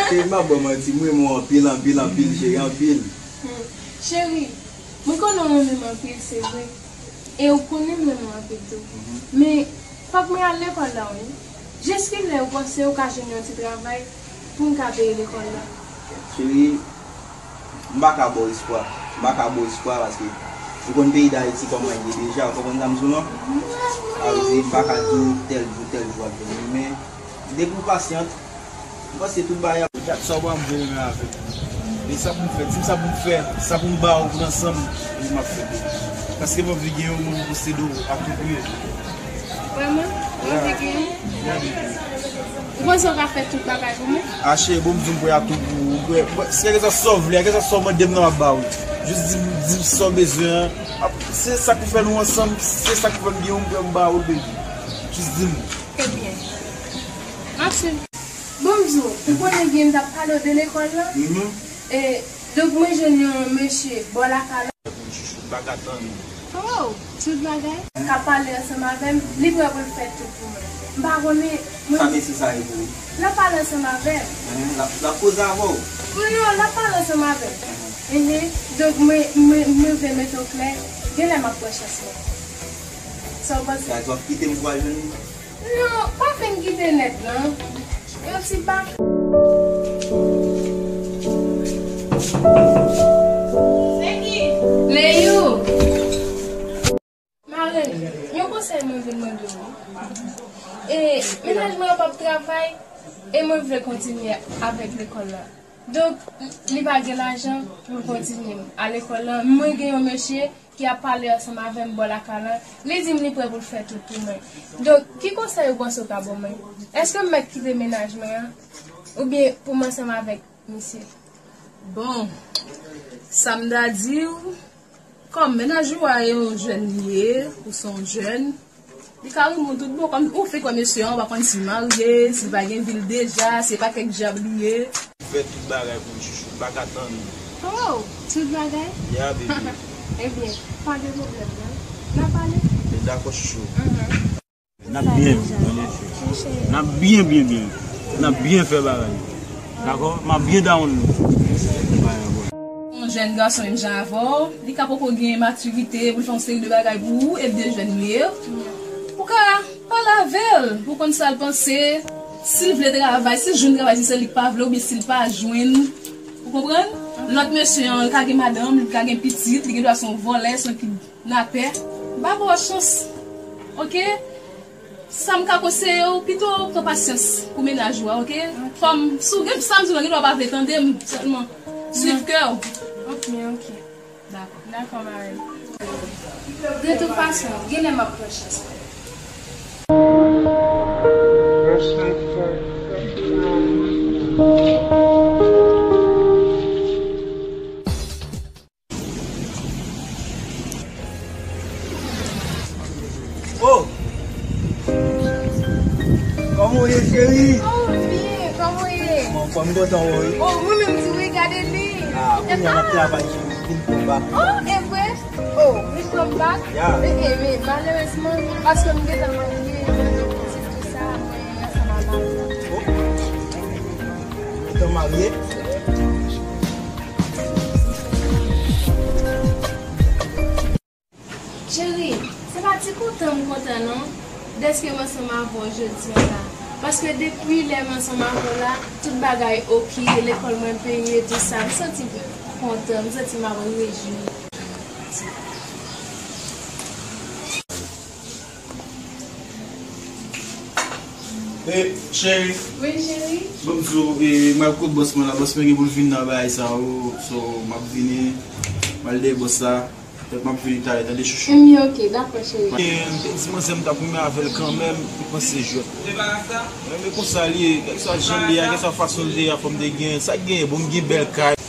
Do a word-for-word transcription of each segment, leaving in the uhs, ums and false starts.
Cheri, m ap ba w manti, m renmen w anpil, anpil, anpil, cheri, anpil. Hmm. Cheri, mwen konnen w renmen m anpil, se vre. E ou konnen m renmen w anpil tou. Men, fòk mwen al lekòl la, wi. Jiskilè ou panse ou ka jwenn yon ti travay pou m ka peye lekòl la? Cheri, m pa ka ba w espwa. M pa ka ba w espwa paske ou konn peyi Dayiti kòman l ye deja, ou konprann sa m di w lan? Sa vle di, m pa ka di w tèl jou, tèl jou w ap jwenn li, men depi w pasyante, m panse tout bagay ap. Gad sa w ba m vre renmen avèk ou. E sa pou m fè, di m sa pou m fè, sa pou m ba w pou n ansanm, e m ap fè tou. Paske m anvi gen yon moun pou sede w a tou pri. Vrèman? Ou anvi gen yon? Ou panse w ka fè tout bagay pou mwen? A cheri, bon, m di m prè a tou pou ou. M prè, si kèlkeswa sa w vle, kèlkeswa sa w mande m nan m ap ba ou. Jis di m, di m sa w bezwen an. Ap, se sa k pou fè nou ansanm, se sa k pou fè m gen yon, m prè m ba ou l, baby. Jis di m. Ebyen, m ap swiv. Bon, m di w, ou konnen byen m t ap pale w de lekòl la? E, donk, mwen jwenn yon mesye bò lakay la. Chouchou, m pa ka tann. Oh, tout bagay. K ap pale ansanm avè m, li prè pou l fè tout pou mwen. M pa konnen, mwen. Sa mesye sa ye pou ou? L ap pale ansanm avè m. L ap, l ap koze avè w? Non, l ap pale ansanm avè m. Donk, mwen, mwen, mwen vle mete w klè, genlè m ap pran chans mwen. Sa w panse? Sa w ap kite m pou al jwenn li? Non, pa fin kite nèt, non. Yon ti bak. Se ki? Leyou. Marenn, yon konsèy mwen vin mande w. E, mennaj mwen an p ap travay, e mwen vle kontinye avèk lekòl la. Donk, li pa gen lajan pou l kontinye al lekòl la. Mwen gen yon mesye ki ap pale ansanm avè m bò lakay la. Li di m li prè pou l fè tout pou mwen. Donk, ki konsèy ou panse w ka ban mwen? Èske m mèt kite mennaj mwen an? Oubyen pou m ansanm avèk misye? Bon, sa m ta di w, kòm mennaj ou a yon jèn li ye, ou se yon jèn, li ka renmen w tout bon. Kòm ou fenk wè mesye an, ou pa konn si l marye, si l pa gen vi l deja, se pa kèk djab li ye. Fè tout bagay pou m, chouchou, m pa ka tann. Oh, tout bagay? Yeah, baby. Ebyen, pa gen pwoblèm, non. N a pale. Dakò, chouchou. N ap byen, n ap byen, byen, byen. N ap byen fè bagay. Dakò? M ap byen down nou. Yon jèn gason menm jan avè w, li ka poko gen matirite pou l fè yon seri de bagay pou ou, e l de jèn li ye. Ou ka pale avè l pou konn sa l panse, si l vle travay, si l jwenn travay, si se li k pa vle, oubyen si l pa jwenn. Ou konprann? Lòt mesye an, li ka gen madanm, li ka gen pitit, li gendwa se yon vòlè, se yon kidnapè. M pa ba w chans. Oke? Sa m ka konseye w, pito pran pasyans pou mennaj ou a, oke? Kòm, si w gen sa m di w la, gendwa w pa vle tande m, sèlman swiv kè w. Oke, oke. Dakò. Dakò, marenn. De tout fason, genlè m ap pran chans mwen. Oh! Kòman w ye, cheri? Oh, byen, kòman w ye? Bon, fò m kontan wè w, wi. Oh, mwen menm tou, wi, gade li. Ah, kounye a m ap travay, cheri, m vin pran bak. Oh, e vre? Oh, vin pran bak? Ya. E, e, men, malerezman, paske m gentan marye, mwen gen pitit, tou sa, mwen ansanm avè w. Oh. Gentan marye? Cheri, se pa ti kontan m kontan non, dèske m ansanm avè w jodi a la. Paske depi lè m ansanm avè w la, tout bagay oke, lekòl mwen peye, tou sa. M santi m kontan, m santi m ap rejwi. E, cheri. Wi, cheri. Bon, m di w, e, m al kot bòs mwen la. Bòs mwen gen pou l vin nan bagay sa yo. So, m ap vini. M al dèyè bòs la. Donk, m ap vini talè, tande, chouchou. Ebyen, oke, dakò, cheri. E, m te di manzè m t ap renmen avè l kanmenm. M panse jwèt. Men, men konsa l ye. Kèlkeswa jan l ye a, kèlkeswa fason l ye a, fò m te gen. Sa k genyen? Bon, m gen bèl kay.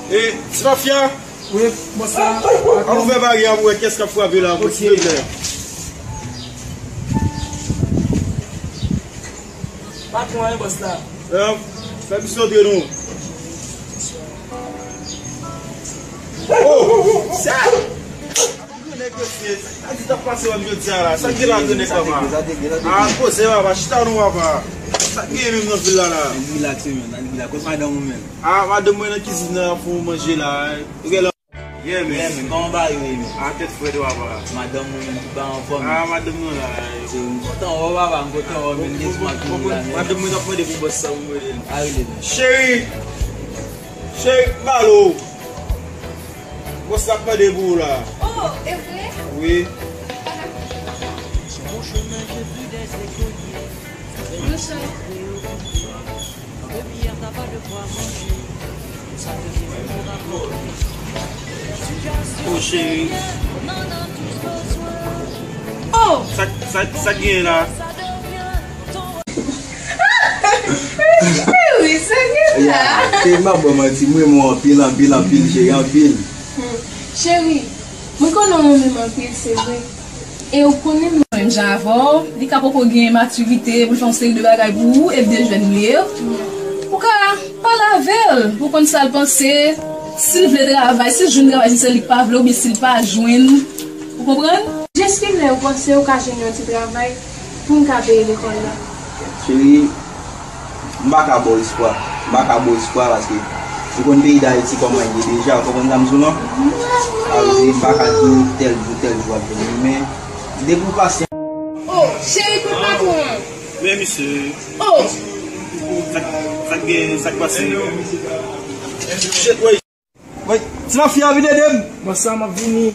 E, ti mafya! Wi, bòs la. An nou fè baryè a pou wè kiyès k ap frape la, silvouplè. Patwon an, bòs la. Fè misye antre non. Oh! Sa! Sa di t ap pase wè m jodi a la. Sa k gen la tou nèg papa? A, poze papa, chita non papa. Sa k gen menm nan vil la la? Ann rilaks wi menm, ann rilaks. Kot madanm ou menm? A, madanm mwen nan kizin nan ap fè yon manje la. Ou gen lè. Yeah, men. Yeah, men. Kòman bagay yo ye, men? A, tèt frèt wi papa. Madanm ou menm tout bagay anfòm? A, madanm mwen la. So, m kontan wè w papa, m kontan wè w menm, gen ti m ap vini la, men. Madanm mwen ap mande pou bòs sa pou m rele l. A, rele l. Cheri! Cheri, m pale w. Bòs la ap mande pou ou la. Oh, e vre? Wi. Bonsoir. Oh, cheri. Oh! Sa, sa, sa k genyen la? Wi, sa gen la. Ya, cheri, m ap ba w manti, m renmen w anpil, anpil, anpil, cheri, anpil. Hmm. Cheri, mwen konnen w renmen m anpil, se vre. E ou konnen m menm jan avè w, li ka poko gen matirite pou l fè yon seri de bagay pou ou, e de jèn li ye. Ou ka pale avè l, ou konn sa l panse, si l vle travay, si l jwenn travay, si se li k pa vle, oubyen si l pa jwenn. Ou konprann? Jiskilè ou panse ou ka jwenn yon ti travay pou m ka peye lekòl la? Cheri, m pa ka ba w espwa. M pa ka ba w espwa paske ou konn peyi Dayiti kòman l ye deja, ou konprann sa m di w lan? Sa vle di m pa ka di w tèl jou, tèl jou ap vini, men depi w pasyan. Oh, cheri, kot patwon an? Men misye. Oh! Sa, sa k gen, sa k pase? Shit, wey. Wey, ti mafya vin ede m. Bòs la, m ap vini.